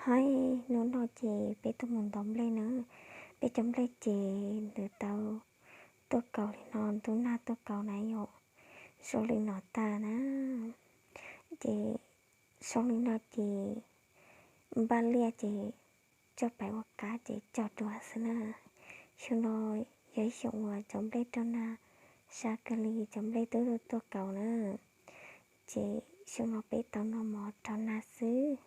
Hais hnub no ces peb tuaj mus ntaus nplej na, peb cov nplej ces nws tau tuaj kaus li no, ntuj nag tuaj kaus na yom, zoo li no tag na. Ces zoo li no ces npaj liaj ces coj pais ua qab ces cog dua xwb na. Xyoo no yog ib xyoo uas cov nplej rau nag sab kawg li, cov nplej twb tuaj kaus na. Ces xyoo no peb tau noj mov rau nag xwb.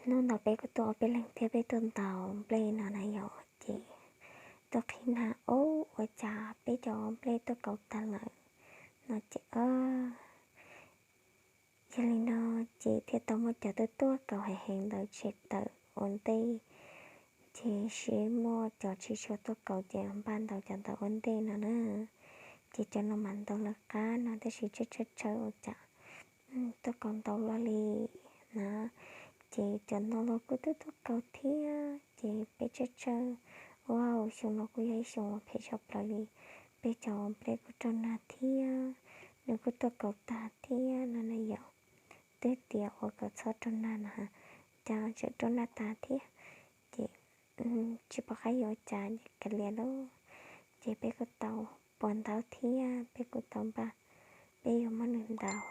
Hnub no peb kuj tuaj ob peb leeg thiab, peb tuaj ntaus nplej no na yom, ces tuaj qhib nag, ub, ua cas peb cov nplej tuaj kaus tag lawm no ces, yog li no ces thiaj tau muaj cov tuaj tuaj kaus heev heev ntawd tshem tawm ua ntej. Ces seb muaj cov tsis tshua tuaj kaus ces npaj ntaus cov ntawd ua ntej no na. Ces cov no mas ntaus lawv qab no tab sis tshaib tshaib tshaib ua cas tuaj kaus ntau luaj li na. Ces cov no los kuj tuaj tuaj kaus thiab ces peb tshaib tshaib. Ua xyoo no kuj yog ib xyoo uas phem tshaj plaws li, peb cov nplej kuj raug nag thiab, nws kuj tuaj kaus tag thiab no na yom. Twb tias ua kom txhob raug nag no, cas tseem raug nag tag thiab. Ces tsis pom qab yuav ua cas ces kav liam lauj. Ces peb kuj tau puas ntaub thiab peb kuj tau npaj, peb yuav muab nws ntaus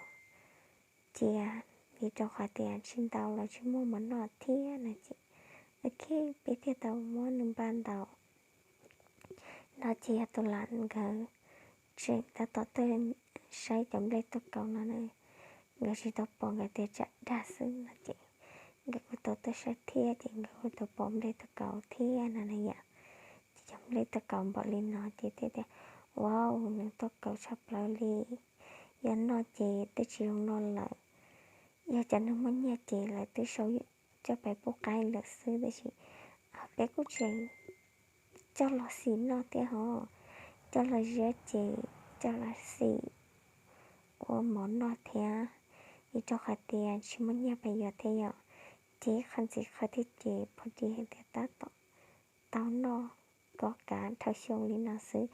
cia, vim rau qhov tias tsis ntaus los tsis muaj mov noj thiab no ces, ok, peb thiaj tau muab nws npaj ntaus. No ces yog tus lam nkawd tseem tab tom tuaj saib cov nplej tuaj kaus no na, nkawd tsis tau pom, nkawd tias tsam dag xwb no ces nkawd kuj tau tuaj saib thiab ces nkawd kuj tau pom nplej tuaj kaus thiab no na yom. Ces cov nplej tuaj kaus npaum li no ces thiaj tias, wow, nws tuaj kaus tshaj plaws li, yog noj ces twb tsis zoo noj lawm. Yog cov neeg muaj nyiaj ces lawv twb sau coj pais pub qaib lawm xwb, tab sis peb kuj tseem coj los xim noj thiab hos, coj los ziab ces coj los xim ua mov noj thiab. Vim rau qhov tias tsis muaj nyiaj pais yuav thiab yom, ces ib qho ntxiv qhov thiab ces pom tias hais tias tab tom tau noj kom kav dhau xyoo li no xwb,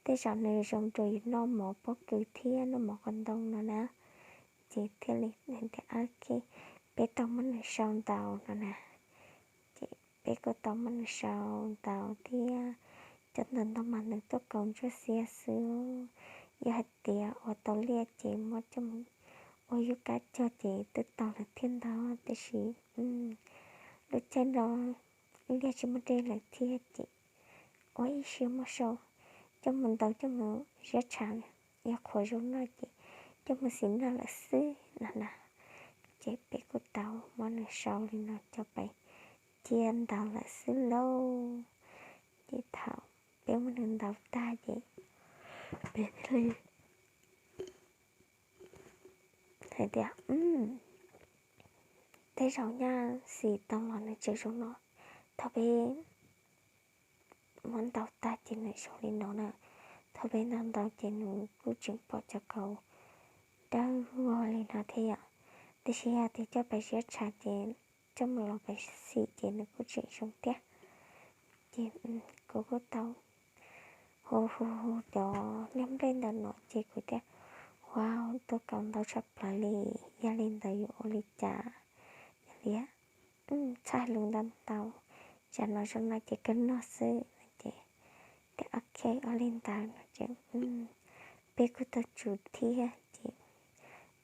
tej zaum nws zoo rau yus noj mov pob kws thiab noj mov qos ntoo no na. Ces thiaj li tias, ok, peb tau muab nws sau ntaus no na. Ces peb kuj tau muab nws sau ntaus thiab. Cov ntawm no mas nws tuaj kaus ntsuab xiab xwb, yog hais tias ua tau liaj ces muab coj mus ua yub kab cog ces twb tau lawm thiab ntag, tab sis lub caij no liaj tsis muaj dej lawm thiab ces ua ib siab muab sau coj mus ntaus coj mus ziab tshav, yog qhuav zoo noj ces coj mus xim noj lawm xwb no na. Ces peb kuj tau muab nws sau li no coj pais cia ntaus lawm xwb lauj. Ces thaum peb muab nws ntaus tag ces peb thiaj li hais tias, tej zaum nyaj xim tau los nws tseem zoo no. Thaum peb muab ntaus tag ces nws zoo li no na. Thaum peb ntaus ntaus ces nws kuj tseem pom cov kaus dawb vog li no thiab yom. Tiam sis yog tias coj pais ziab tshav ces coj mus los pais xim ces nws kuj tseem zoo thiab. Ces kuv kuj tau hu hu hu cov niag nplej ntawm no ces kuv thiaj, wow, tuaj kaus ntau tshaj plaws li. Yog li ntawd yuav ua li cas? Yog li txhob hais lus ntau ntau, tsam no zoo no ces kawg noj xwb no ces, tias ok, ua li ntawd no ces peb kuj tau tsum thiab ces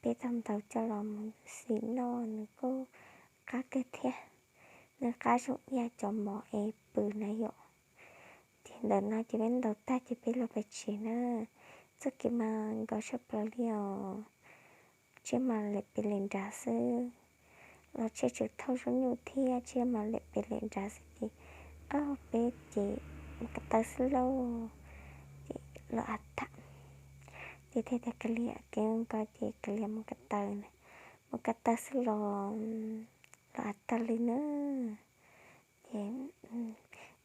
peb tau ntaus coj los mus xim noj, nws kuj qab kawg thiab. Nws qab zoo ib yam cov mov es pw na yom. Ces ntawm no ces peb ntaus tag ces peb los pem tsev na. Txoj kev mas nkaus tshaj plaws li os. Tsheb mas lem pem lem nrad xwb, los tsheb tseem thauj zaub nyuj thiab, tsheb mas lem pem lem nrad xwb ces, o, peb ces mus ko taw xwb lauj. Ces los a ta, ces thiaj tias kav liam, kev ko ces kav liam mus ko taw na, mus ko taw xwb los, los a ta li na. Ces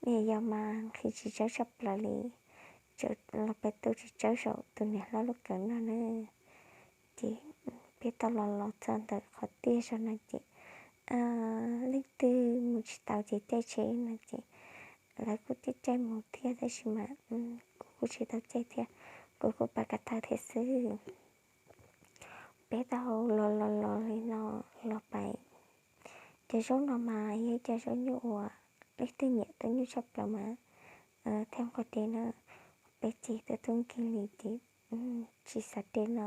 nws yog mas nqhis tsis tsawb tshaj plaws li, tseem los pem tu tsis tsawb saum tus niam hlob lub kawm no na. Ces peb tau los los txog ntawm qhov tiaj zog no ces leej twg mus tsis tau ces caij tsheb no ces lawv kuj caij caij mus thiab, tab sis mas kuv kuj tsis tau caij thiab, kuv kuj pab ko taw thiab xwb. Peb tau los los los li no, Cov zaub no mas yog ib co zaub nyuj uas leej twg nyiam tus nyuj tshaj plaws mas thiaj nqua de na. Peb tsev tuaj tub nkeeg li ces tsis xav de no.